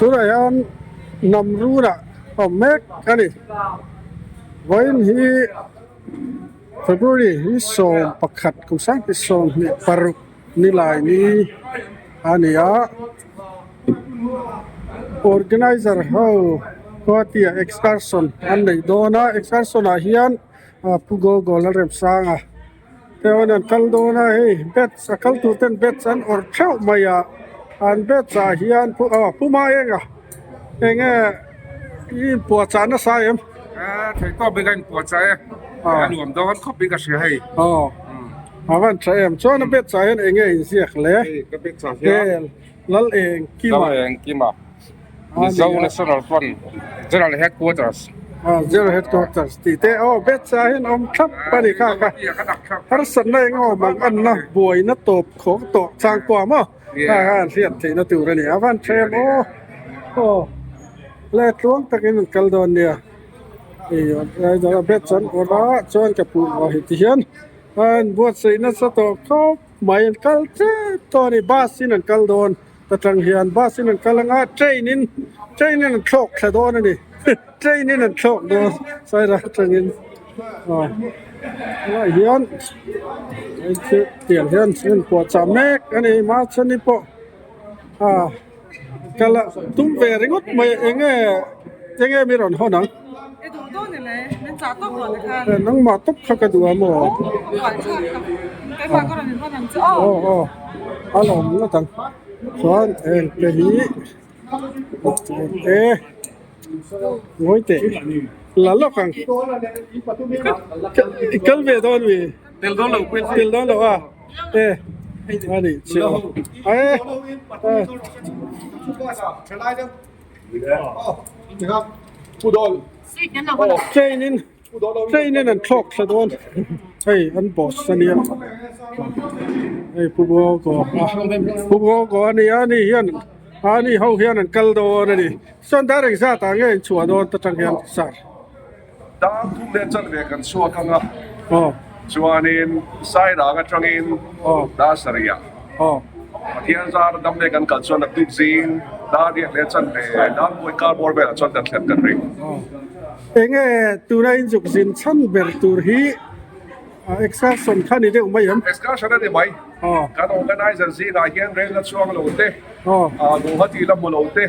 Tunah hian hnam runah a awm mek a ni. Vawiin hi February ni 11 kum 2026 nilai ni a ni a. Organizer ho Guwahati ah excursion an neih dawn a excursion ah hian Pu Gogo Lalremsanga te hian an kal dawn a hei batch a kal tur ten batch an awrh theuh mai a an batch ah hian aw Pu Maenga eng nge i inpuahchah nasa em? Theihtawp hi ka inpuahchah e a nuam dawn khawp in ka hria hei. Aw a van tha em chuan a batch ah hian eng nge inziak le? Hei ka batch ah hian Lal Engkima. Lal Engkima. Mizo National Front General Headquarters. Ah, General Headquarters tih te aw bet ah hian awm thlap a ni kha kha harsatna eng awm ang anna buaina tawp khawk tawh chang pawh maw kha kha an hriat theihna tur a ni a van tha em aw aw le tluang takin an kal dawn nia hei bet chuan awrh a chuan ka puh a heti hian an buatsaih nasa tawh khawp mai an kal tep tawh a ni bus in an kal dawn. Ta tang hian bus in an kal anga train in train in an thlawk thla dawn a ni train in an thlawk dawn saira atangin aw tunah hian tiang hian an puahchah mek a ni mahse pawh a kal a tum ve ringawt mai eng nge eng nge mi rawn hawn ang nangmah tawp kha ka duh a maw aw aw. A lawm ngawt ang chuan heng te hi e ngawi teh la lawk ang i kal ve dawn mi tel dawn lo tel dawn lo a e a nih chu e train in Train in an thlawk thla dawn hei an boss a nia hei Pu Gogo Pu Gogo a nia ani hian ani ho hian an kal dawn a ni chuan dar engzat ah nge in chhuah dawn ta tang hian sir. Dar thum leh chanve kan chhuak ang a chuanin Sairang atangin dar sarih ah Pathian zar dam leh kan kal chuan naktuk zing dar riat leh chanve dar buai kar bawr velah chuan kan thlen kan ring. Enge tuna in zuk zin chhan ber tur hi excursion kha ni deuh mai em? Excursion a ni mai. Kan organizer zingah hian rel la chhuang lo te, Guwahati la hmu lo te,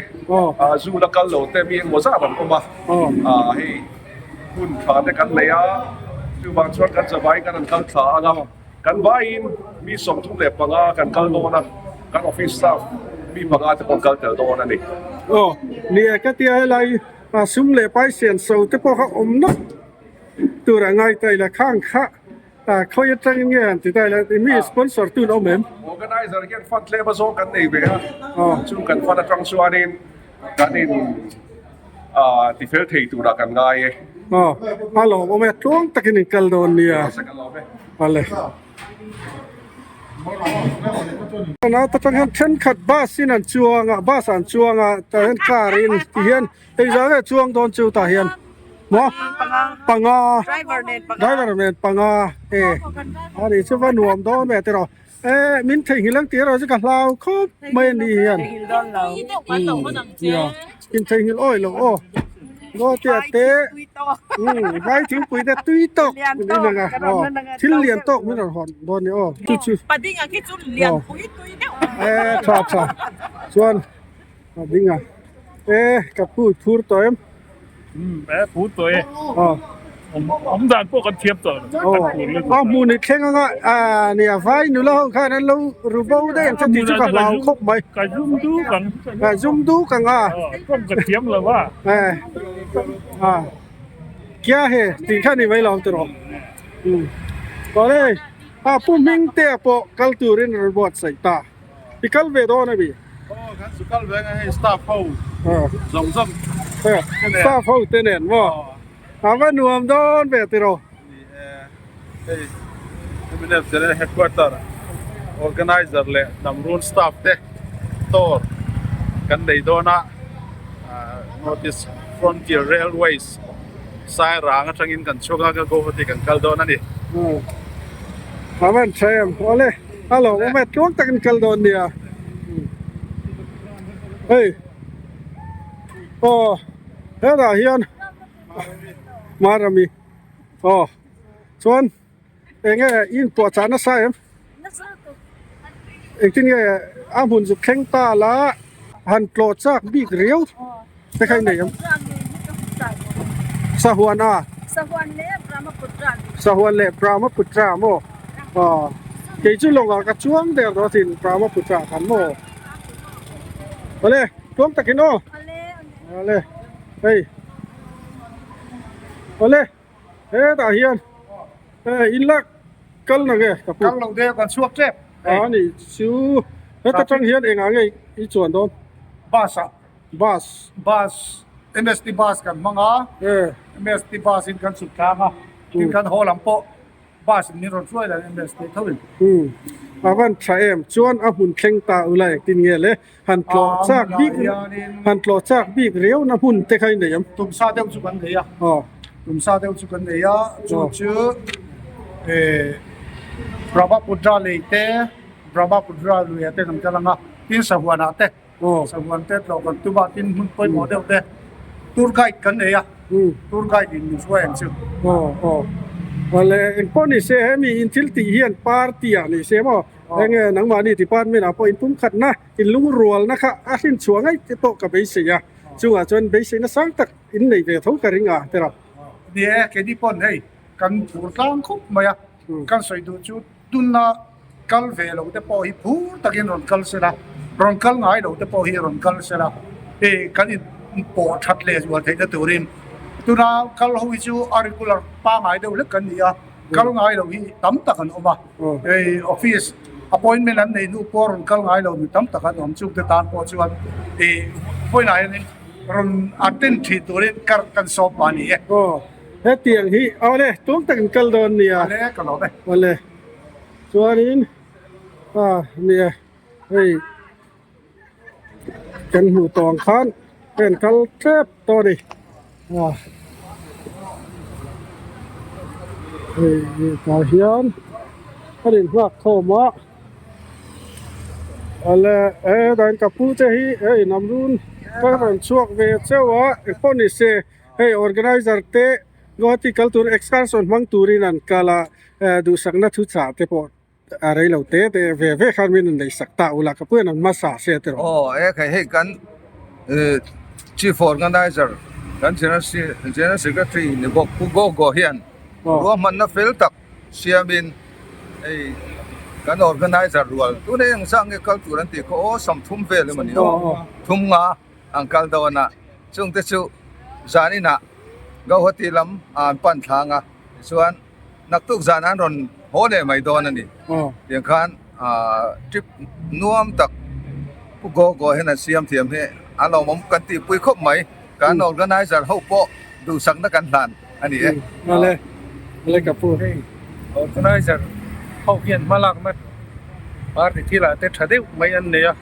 zoo la kal lo te mi engmaw zat an awm a. Hei hun tha te kan nei a, chuvang chuan kan zavai kan han kal thla ang a. Kan vaiin mi 35 kan kal dawn a, kan office staff mi panga te pawh an kal tel dawn a ni. Aw, ni e ka tia helai A sum leh pai sian so te pawh kha awm nawk tur a ngai ta ila khang kha khawi atangin nge han ti ta ila i mi sponsor tun awm em? Organizer hian fund tlem a zawng kan nei ve a, chu kan fund atang chuanin kan in ti fel thei turah kan ngai e. Aw, a lawm awm e, tluang takin in kal dawn nia. Awle. Nauta tang hian thenkhat bus in an chuang a bus ah an chuang a tah hian car in ti hian engzah nge chuang dawn chu tah hian maw panga driver nen panga e a nih chu va nuam dawn ve tiraw e min theihnghilh ang tih erawh chu ka hlau khawp mai a ni hian nia intheihnghilh awih loh aw. Ngaw te vai thingpui te tui tawk min in ang a aw thil lian tawk min rawn hawn dawn ni aw chu chu aw e tha tha chuan padinga e ka pu phur tawh em. E phur tawh e aw. Awm dan pawh kan thiam tawh lo. Aw a hmun i thleng anga nia vai nula ho khan an lo ru bo daih ang che tih chu ka hlau khawp mai. Ka zum duk ang. Ka zum duk ang a. Tawng ka thiam lo a. A kya he tih kha ni mai lo ang tiraw. Awle a pu hming te pawh kal turin rawn buatsaih ta. I kal ve dawn a mi? Aw kan zu kal ve ang a hei staff ho zawng zawng. Staff ho te nen maw? A va nuam dawn ve tiraw? Ni e, hei MNF General Headquarter Organizer leh Hnamrun staff te tour kan nei dawn a, North East Frontier Railways Sairang atangin kan chhuak a, Guwahati kan kal dawn a ni. A van tha em, awle a lawmawm e, tluang takin kal dawn nia. Hei. Aw hetah hian Marami aw chuan eng nge i inpuahchah nasa em? Engtin nge a hmun zuk thleng ta la han tlawh chak bik riau te kha i nei em? Sahuan a? Sahuan leh Brahmaputra maw? Aw kei chu lawngah ka chuang der tawh asin Brahmaputra khan maw? Awle tluang takin aw awle hei awle hetah hian in lak kal na nge ka pu kal lo deuh kan chhuak tep a ni chu heta tang hian engah nge i chuan dawn bus ah bus bus M_S_T bus kan hmang a M_S_T bus in kan chhuk tlang a tin kan haw lam pawh Bus in min rawn hruai lo MS tih tho in. Umm a van tha em chuan a hmun thleng ta ula engtin nge le han tlawh chak bik han tlawh chak bik riau na hmun te kha i nei em. Tumsa deuh chu kan nei a tumsa deuh chu kan nei a chu chu eh Brahmaputra lei te Brahmaputra lui ah te kan kal ang a tin sahuan ah te sahuan te tlawh kan tum a tin hmun pawimawh deuh te tour guide kan nei a tour guide in min hruai ang chu. Aw aw awle engpawh ni se hemi in thil tih hian party ah ni se maw enge nangmahni department ah pawh in pumkhat na in lungrual na kha a hrin chhuah ngei te pawh ka beisei a chungah chuan beiseina sang tak in nei ve tho ka ring a tiraw. Ni e keini pawn hei kan phur tlang khawp mai a kan sawi duh chu Tunna kal ve lo te pawh hi phur takin rawn kal se la, rawn kal ngai lo te pawh hi rawn kal se la, hei kan inpawh that leh zual theihna turin tuna kal ho hi chu a regular pangngai deuh hlek kan ni a, kal ngai lo hi tam tak an awm a, hei office appointment an neih hnu pawh rawn kal ngai lo mi tam tak an awm chungte tan pawh chuan ih vawiinah hianin rawn attend thin turin kar kan sawm pah a ni e. Hetiang hi awle tum takin kal dawn nia. Awle ka lawm e. Awle chuanin a nia hei kan hmuh tawh ang khan ka en kal tep tawh a ni a hei tah hian a rin nghak khawm a awle hetah hian ka pu te hi hei namrun ka rawn chhuak ve chauh a engpawh ni se. Hei organizer te Guwahati kal tur excursion hmang turin an kal a, duhsakna thu chah te pawh a rei lo te te ve ve khan min rawn neihsak ta ula ka puiin an hmasa se tiraw. Aw e khai hei kan chief organizer kan general secretary ni bawk Pu Gogo hian ruahmanna fel tak siamin hei kan organizer rual tuna eng zah nge kal tur an tih kha aw sawmthum vel emaw ni aw thum nga an kal dawn a, chungte chu zaninah Gauhati lam ah an pan thlang a, tichuan naktuk zan an rawn haw leh mai dawn a ni. Tiang khan ahh trip nuam tak Pu Go Go hian an siam thiam hi a lawmawm kan tihpui khawp mai, kan organizer ho pawh duhsakna kan hlan a ni e. Awle, awle ka pu. Hei organizer ho hian hmalakna party thilah te tha deuh mai an nei a,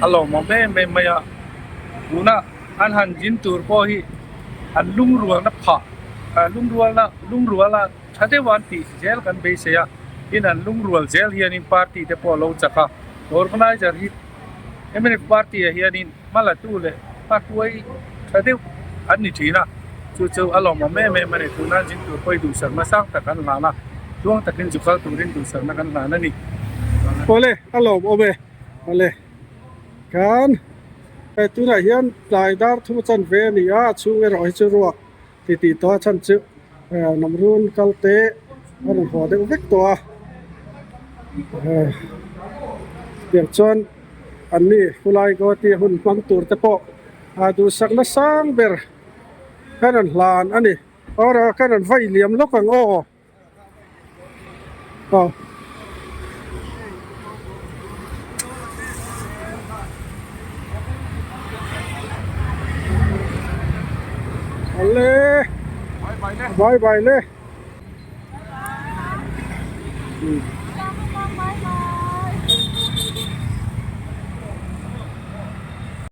a lawmawm em em mai a, tuna an han zin tur pawh hi an lungrualna phah lungrualna lungruala tha deuh an tih zel kan beisei a, tin an lungrual zel hianin party te pawh a lo chak a, organizer hi mnf party ah hianin hma la tu leh hma hruai tha deuh an ni thin a, chu chu a lawmawm em em a ni. Tuna zin tur pawh hi duhsakna sang tak an hlan a, tluang takin zu kal turin duhsakna kan hlan a ni. Awle, a lawmawm e. Awle, kan hei tunah hian tlai dar thum a chan ve a ni a, a chhung erawh hi chu ruak ti tih tawh a chhan chu Namrun kal te a rawn haw deuh vek tawh a, tiang chuan an ni khulai Guwahati hun hmang tur te pawh a duhsakna sang ber ka rawn hlan a ni aw ka rawn vaih liam lawk ang aw. Aw. Ale. Bye bye le.